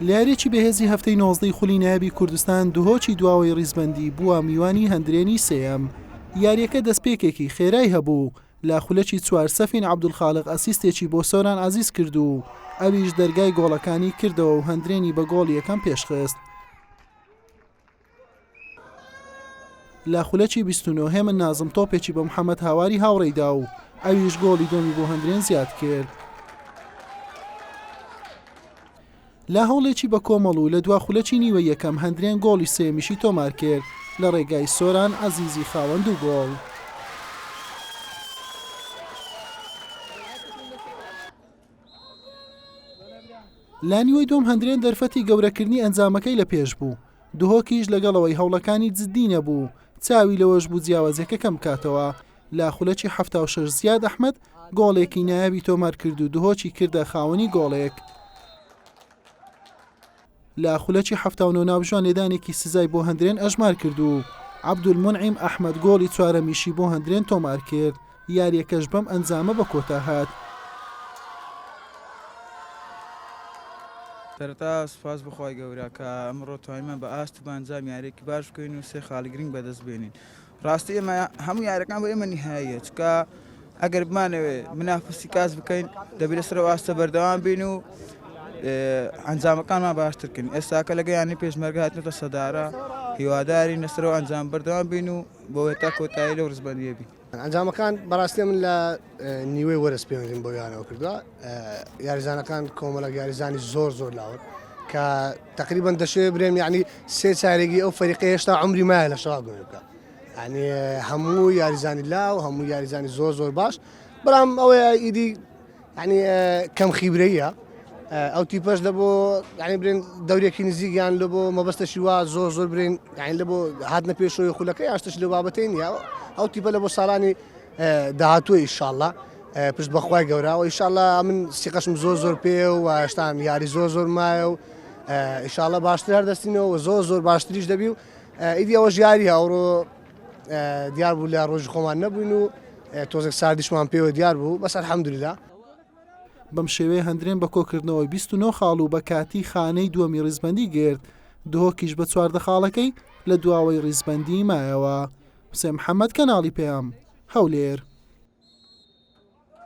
لە یارییەکی بەهێزی هەفتەی نۆزدەی خولی نایابی کوردستان دهۆکی دواوەی ریزبەندی بووە میوانی هەندرێنی سێیەم. یارییەکە دەستپێکێکی خێرای هەبوو، لە خولەکی چوار سەفین عەبدولخالق ئەسیستێکی بۆ سۆران عەزیز کرد و ئەویش دەرگای گۆڵەکانی کردەوە و هەندرێنی بە گۆڵی یەکەم پێشخست. لە خولەکی 29 هێمن نازم تۆپێکی بە محەمەد هاواری هاوڕێی دا و ئەویش گۆڵی دووەمی بۆ هەندرێن زیاد کرد. لە هەوڵێکی بە کۆمەڵ و لە دوا خولەکی نیوەی یەکەم هەندرێن گۆڵی سێیەمیشی تۆمار کرد لە ڕێگای سۆران عەزیزی خاوەن دوو گۆڵ. لە نیوەی دووەم هەندرێن دەرفەتی گەورەکردنی ئەنجامەکەی لە پێش بوو، دهۆکیش لەگەڵ ئەوەی هەوڵەکانی جددی نەبوو، چاوی لەوەش بوو جیاوازیەکە کەم بکاتەوە، لە خولەکی 76 زیاد ئەحمەد گۆڵێکی نایابی تۆمارکرد و دهۆکی کردە خاوەنی گۆڵێک. لە خولەکی 79 ناوبژیوان لێدانێکی سزای بۆ هەندرێن ئەژمار کرد و عەبدولمونعیم ئەحمەد گۆڵی چوارەمیشی بۆ هەندرێن تۆمارکرد، یارییەکەش بەم ئەنجامە بە کۆتا هات. سەرەتا سوپاس بۆ خوای گەورە کە ئەمڕۆ توانیمان بە ئاست و بە ئەنجام یاریەکی باش بکەین و سێ خاڵی گرنگ بەدەست بێنین. ڕاستی ئێمە هەموو یاریەکان بۆ ئێمە نیهاییە چونکە ئەگەر بمانەوێ منافسی کاس بکەین دەبێت لەسەر ئەو ئاستە بەردەوام بین و ئەنجامەکانمان باشتر بکەین ئێستاکە لەگە یانەی پێشمەرگە هاتنەتە سەدارە هیوادارین لەسەر ئەو ئەنجام بەردەوام بین و بۆ تا کۆتایی لەو ڕزبەندیە بین. ئەنجامەکان بەڕاستی من لە نیوەی وەرز پەیوەندیم بۆ یانەوە کردووە یاریزانەکان کۆمەڵک یاریزانی زۆر زۆر لاون کە تقریبا دەشێ برێم یعنی سێ چارێگی ئەو فەریقە هێشتا عمری مایە لە شەوا گوێ بکە یعنی هەموو یاریزانی لاو هەموو یاریزانی زۆر زۆر باش بەڵام ئەوەیە ئیدی یعنی کەم خیبرەیە ئەو تیپەش لە بۆ یعنی برێن دەورێکی نزیکیان لە بۆ مەبەستەشی وا زۆر زۆر برێن یعنی لە بۆ هاتنە پێشەوەی خولەکە یاشتش لە بابەتەی نییە ئەو تیپە لە بۆ ساڵانی داهاتووە ئیشاءاللە پشت بەخوای گەورە و ئیشاءاللە من سیقەشم زۆر زۆر پێ و هێشتان یاری زۆر زۆر مایە و ئیشاءاللە باشتر هەردەستینەوە زۆر زۆر باشتریش دەبی و ئیدی ئەوەش یاری ئەوڕۆ دیار بوو لە ڕۆژی خۆمان نەبووین و تۆزێک ساردیشمان پێوە دیار بوو بەس الحمدلله. بەم شێوەیە هەندرێن بە کۆکردنەوەی 29 خاڵ و بە کاتی خانەی دووەمی ڕیزبەندی گرت، دهۆکیش بە 14 خاڵەکەی لە دواوەی ڕیزبەندی مایەوە. حوسێن محەمەد، کەناڵی پەیام، هەولێر.